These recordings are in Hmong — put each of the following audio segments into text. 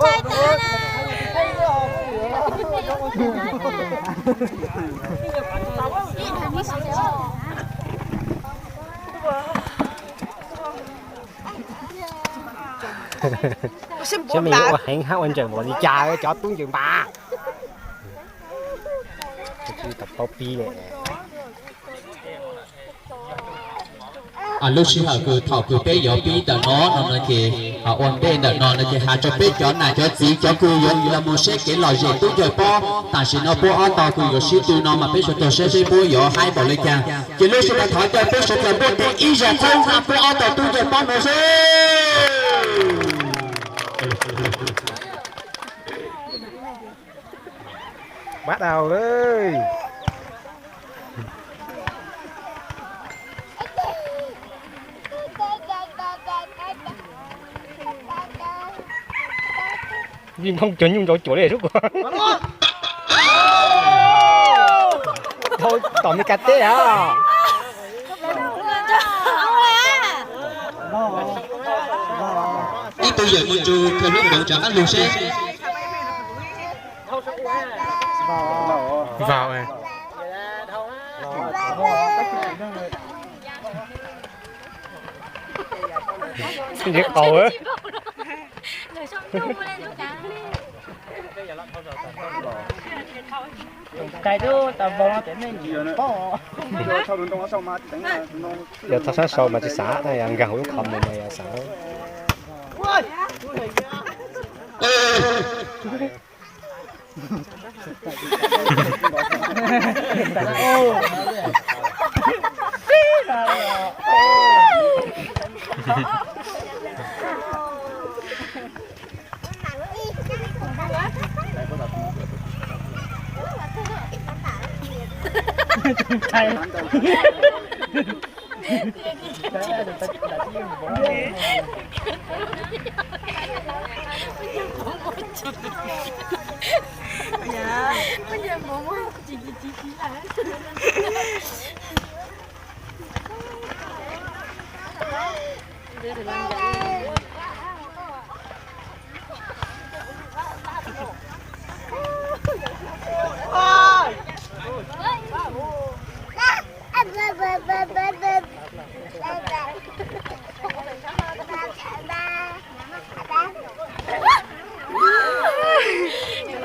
Saib me nyuam ua heev hab ua ntsees npaum li cas cov tub ntsees npas. Tsis tau paub pib li. Lub sij hawm kws thaum kws peb yuav pib ntawm no no no ces ua ntej ntawm no no ces has rua peb cov nam cov txiv cov kws yuav los mus saib kev lom zem tub ntsuag pob. Tam sim no puab ob tog kws yuav sib tw no mas peb sawv daws saib seb puab yuav haib npaum li cas. Ces lub sij hawm thov caw peb sawv daws npuaj tes ib zag txhawb zag puab ob tog tub ntsuag pob mus seb. Bắt đầu đi. Vim Nphoo cuag nyuj ntsauv cuam li sub kuv. Thau tom Mes Kas teb os. Ib tug yawm mus tsus khaws lub hmoov rov qab lug seb. Ntsib qaug. Yog thaub sab sau mas tsis xav, yog nkag hauv lub qhov mus mas yog xav.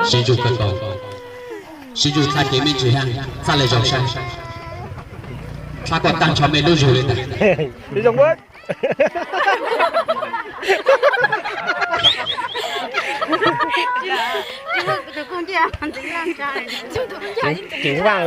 Sib ntsug kawg nkaus. Sib ntsug txhaj kev me ntsis hab, txhaj le zoo saib. Txhaj kuj tag nrho me lub zug li ntawd. Kev vaj.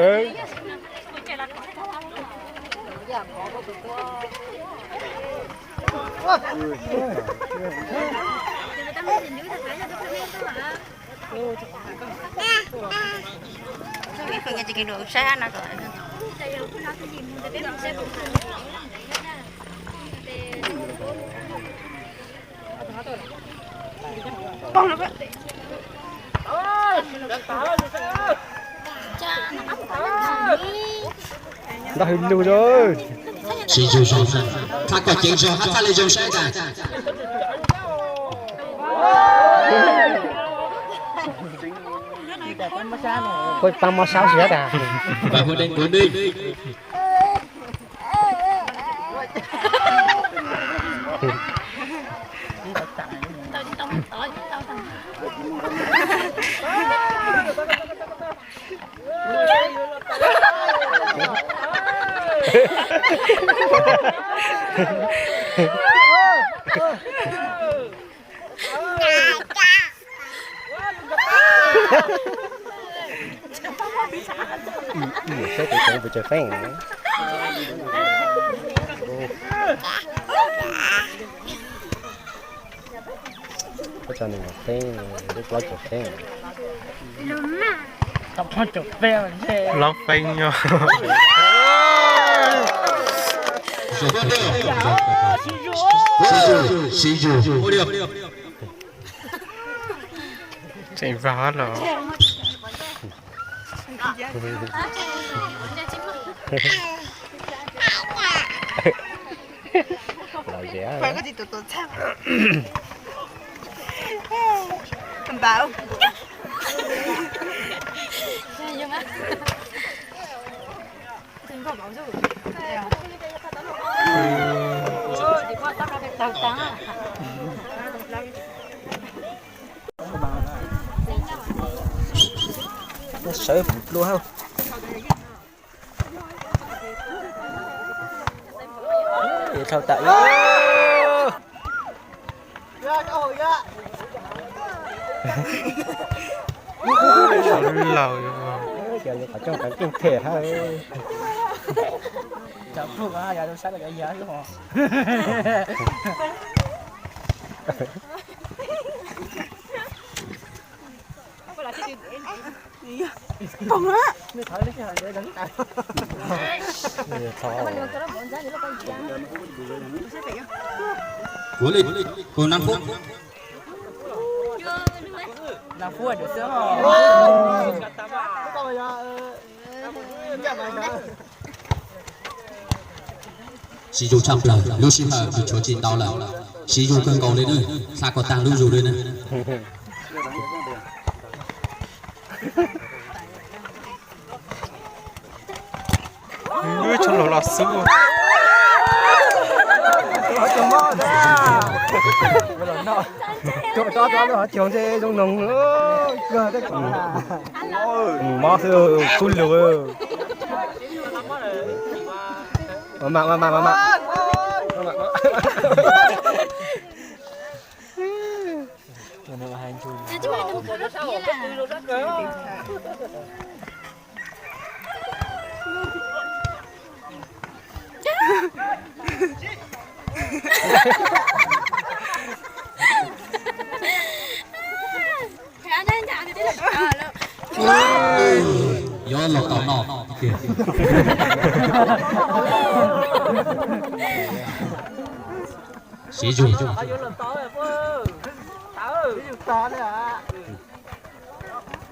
Ntaus hwj lug lawm. Sib ntsug zoo xwb, txhaj kom ceev zog hab txhaj le zoo saib tas. Kuj pab mob sab xwb tas. Saib tus tsev pes tsawg feeb. Koj tso nws feeb, lub plaub caug feeb. Plaub feeb nyob. Sib ntsug, sib ntsug. Tseem vag los. Lom zem. Npau. Sawv pum dlua hauj. Dhau tas. Laus, cov qhov rooj tseem keej them hab. Ua li, kaum năm phút. Sib zug tshaj plaws, lub sij hawm kuj tshuav tsis ntau lawm. Sib zug kawg nkaus li na, xa kom tag lub zug li na. Wb tshaj los los xwb. Tuaj tov tov lub hov cog ntshe zoo noog kawg tej ko. Mob xwb kub lug. Mam mam mam mam. Yuav los tau no tiag. Siv zug.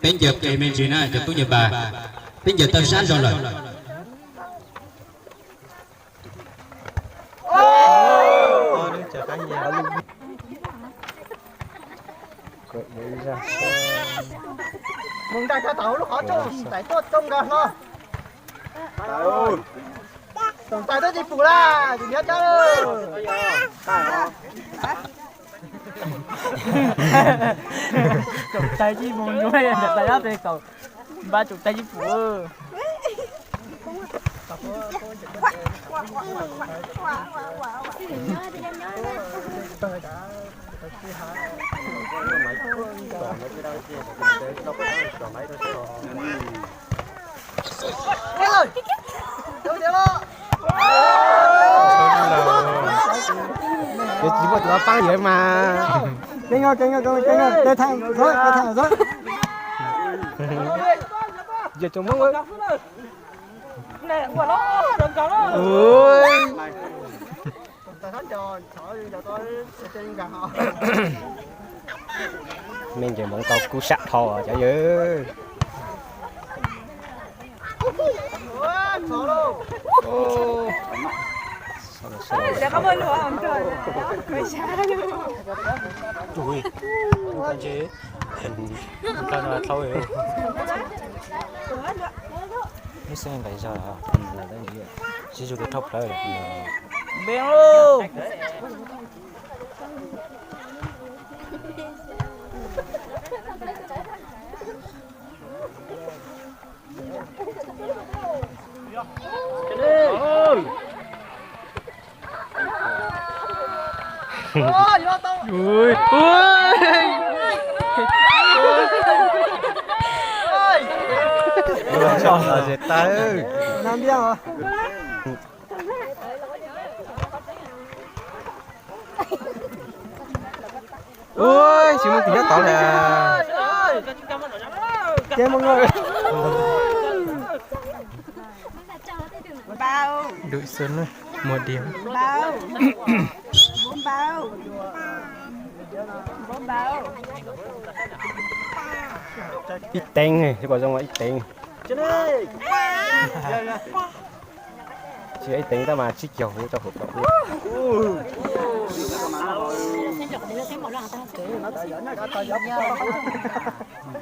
Peb ncaws ke me ntsis na cov tub ncaws npas, peb ncaws tawg sab zog lawm. Mus ntais tau lub qhov rooj, ntais tuaj tau nkag hlo. Tus ntais tuaj tsis pum lawm, tus nyob dawb. Tsoom tais tsis pum, ntais ob peb kaum, npaj tsoom tais tsis pum. Ces tsis muaj tus paab yawg mas. Keej, keej, keej, keej, keej, keej, thaij, thaij, thaij. Yawg tsoom Hmoob. Ui. Me ntses hmoov tau kub sab dhau cov yawg. Ib xeeb nqis zog, sib zug tus thauj plawv. Npeeb lauj. Ui, ui. Ua tsaug los zes tawg. Ui, tsis muaj tus nyob tod lawm. Dub xwb na, muag diav. Ib teev, ib teev. Tsis ib teev tab mas tsib caug rau hauv kom ua.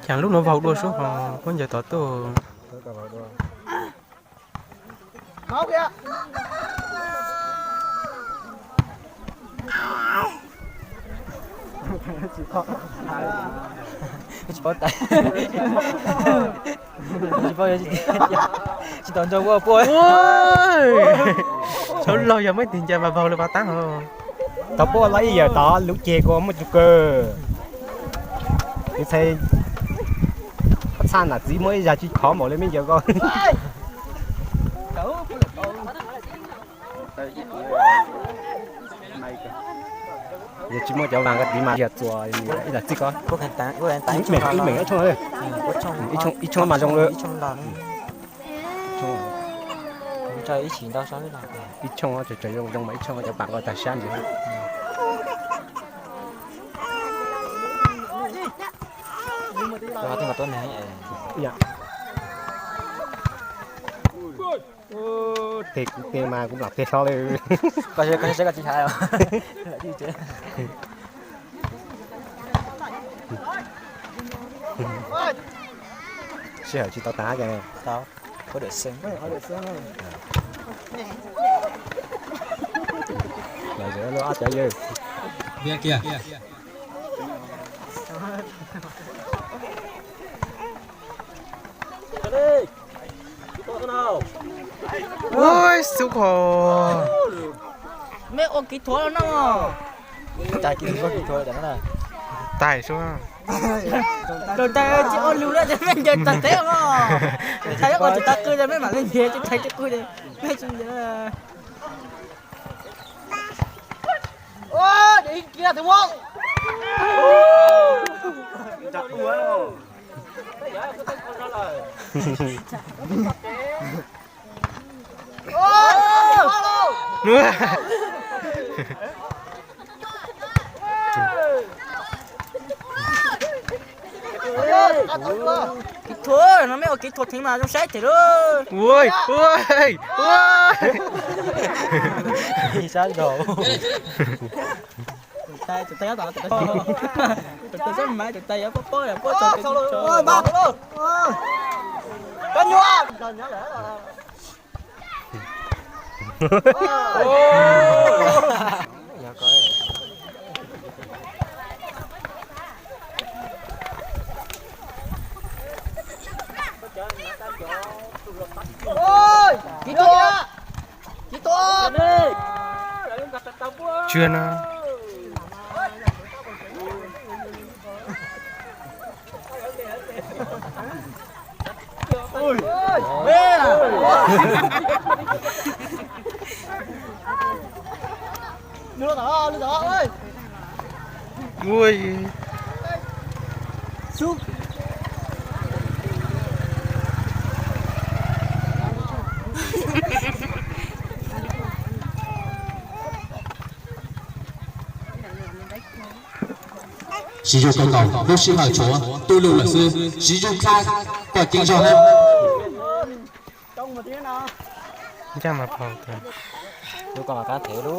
Cas lub no vau dua sub ho, puab ncaws tod tuaj. Tsis tau nrog ua pua. Txhob log yog muaj ib tug ncaws mas vau li pas tab ho. Tau pua los ib yam tod lub ceg kuj muaj tsis kawg. Tus txhais txhaj nam txiv muaj ib zag tsis khov npaum li me ncaws ko. Yog tsis muaj cov vas ko tiv mas yog txuas ib zag txij ko. Ib meem ib tshooj, ib tshooj mas zoo. Ib tshooj, ib tshooj zoo zoo mas ib tshooj cov pas ko tag sab ntawd. Tej kuv tej mas kuv lam tej hlob li. Sij hawm tsis tau tas. Lawv lub ob cov yawg. Ua xub kho. Mej ua kỹ thuật no. Tais sub. Tus tais tsis ua lus na, mej ncaws tag teb os. Tais ua tsis tau qw, mej mam li ncaws tsis tau qw, mej tsis ncaws. Kỹ thuật, no mej ua kỹ thuật thiab mas zoo saib thiab lauj. Ui, ui, ui. Sab zog. Tus tais, tus tais, tus tais sab mas, tus tais yuav pob pob, pob txog tus tso. Kỹ thuật. Kỹ thuật. Chưa no. Ui. Siv zug kawg nkaus, lub sij hawm tshuav tu lug lawm xwb, siv zug txhaj kom ceev zog na. Ncaj mas pom tias lub ko mas kab thev lub.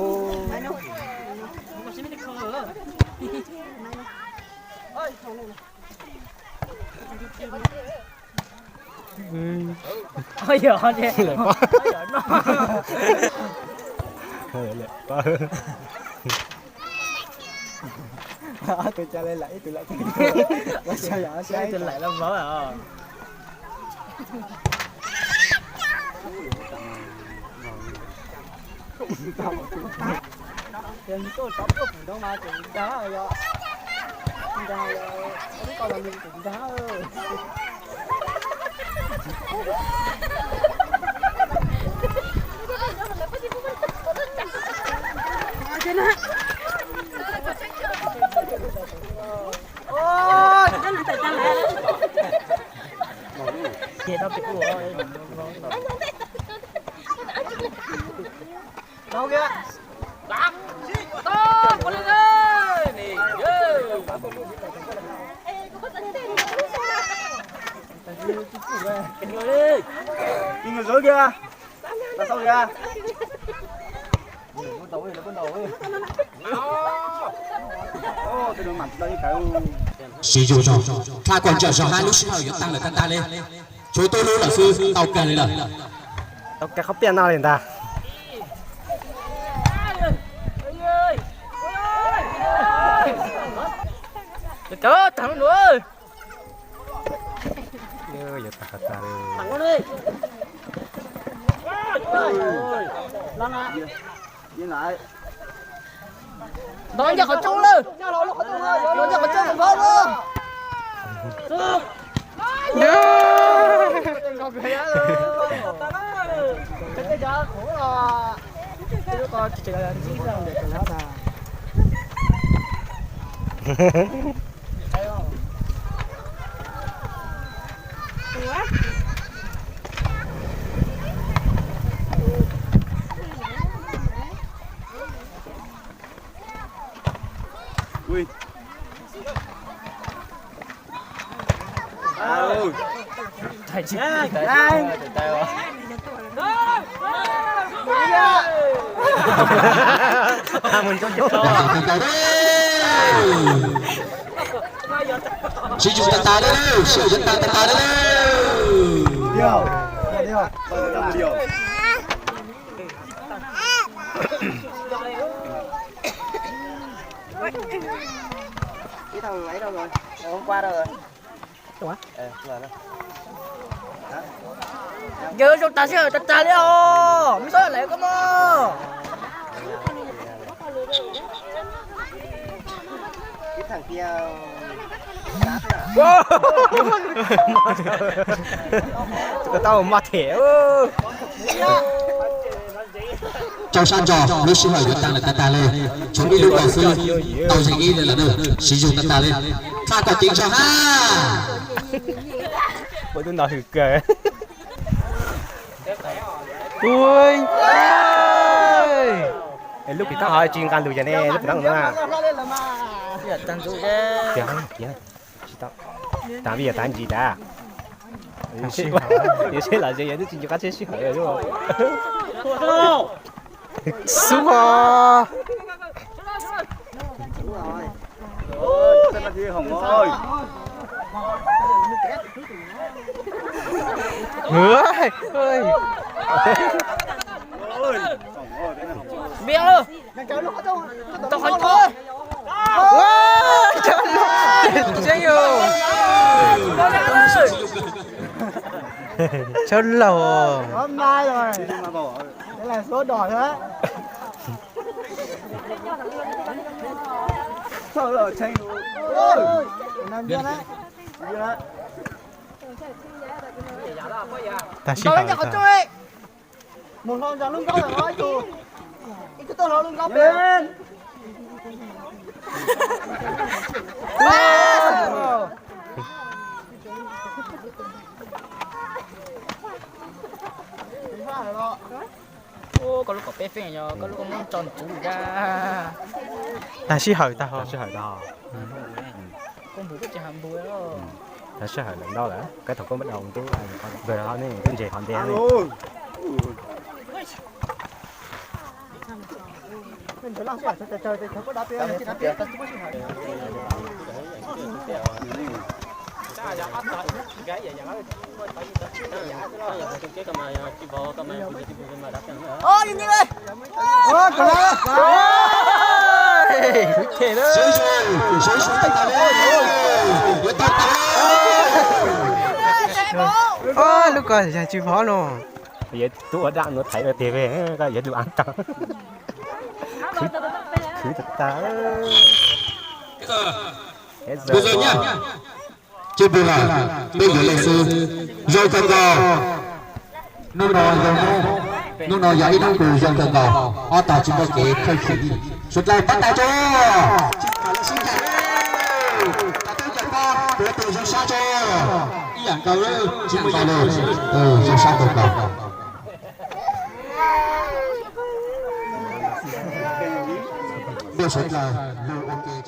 Ob tug ca le lam ib tug lam, ib tug lam los vauv os. Tuaj rov tuaj pum ntoo mas tseem nrag yog, nrag yog, ib ko los nws tseem nrag. Siv zog zog, tha kom ntsawm zog hab, lub sij hawm yuav tag lawm tag tag li. Tshuav tub lub lawm xwb, tau kawg li lawm. Tau kawg qhov piaj no li ntag. Ntov nce qhov rooj lawm. Ntov nce qhov rooj mus nkaub lawm. Siv zog tag tag li, siv zog tag tag li. Yawg zoo tag sij hawm tag tag li os, mej xob lawv koj mog. Tau maj them. Rau sab ntso, lub sij hawm yuav tag lawm tag tag li, tshuav ib lub nkaus xwb, tau zeeg ib li lawm na, siv zog tag tag li. Tha kom ceev zog hab. Ua tub nto hwm kawg. Ui. Lub pim toj ho tsis nqa lus yog ne, lub pim toj no. Tsis tau. Tsis tau. Tas vij yog tas ntsis tas. Yuav seb los ze yog twb tsis ncu qab tsheb sij hawm. Xub os. Npias lawm. Tau qhov ua. Tseeb yog. Tshab laug. Tag sij hawm. Mus hlo ntawm lub nkaub lawm ib tug. Ib tug tuaj hlo lub nkaub pem. Koj lub kom peb feej yog koj lub koj muab tso ntsuv da. Tag sij hawm tag ho. Sij hawm tag ho. Koj npug koj tsis hais npug. Tag sij hawm lawm ntau lawm, koj thaum koj muab dau ntub, nkawd ho nej twb ntse qhov ntej ne. Lub ko yog tsw vov no. Yog tub ua dab nuav thaiv ua teg, koj yuav lug av tau. Khwv tag tag. Ces peb yuav le xwb, zoo kawg nkaus. Hnub no yog, hnub no yog ib hnub kws zoo kawg nkaus, ob tog tsis muaj kev khawj khim li. Suav dlawg pab tais tso, tsis pom lub sib ncaim, tais tub tais pog, puav tus zoo sab tso. Ib yam nkaus li, zoo sab kawg nkaus. Npaj suav dlawg lug ua ke.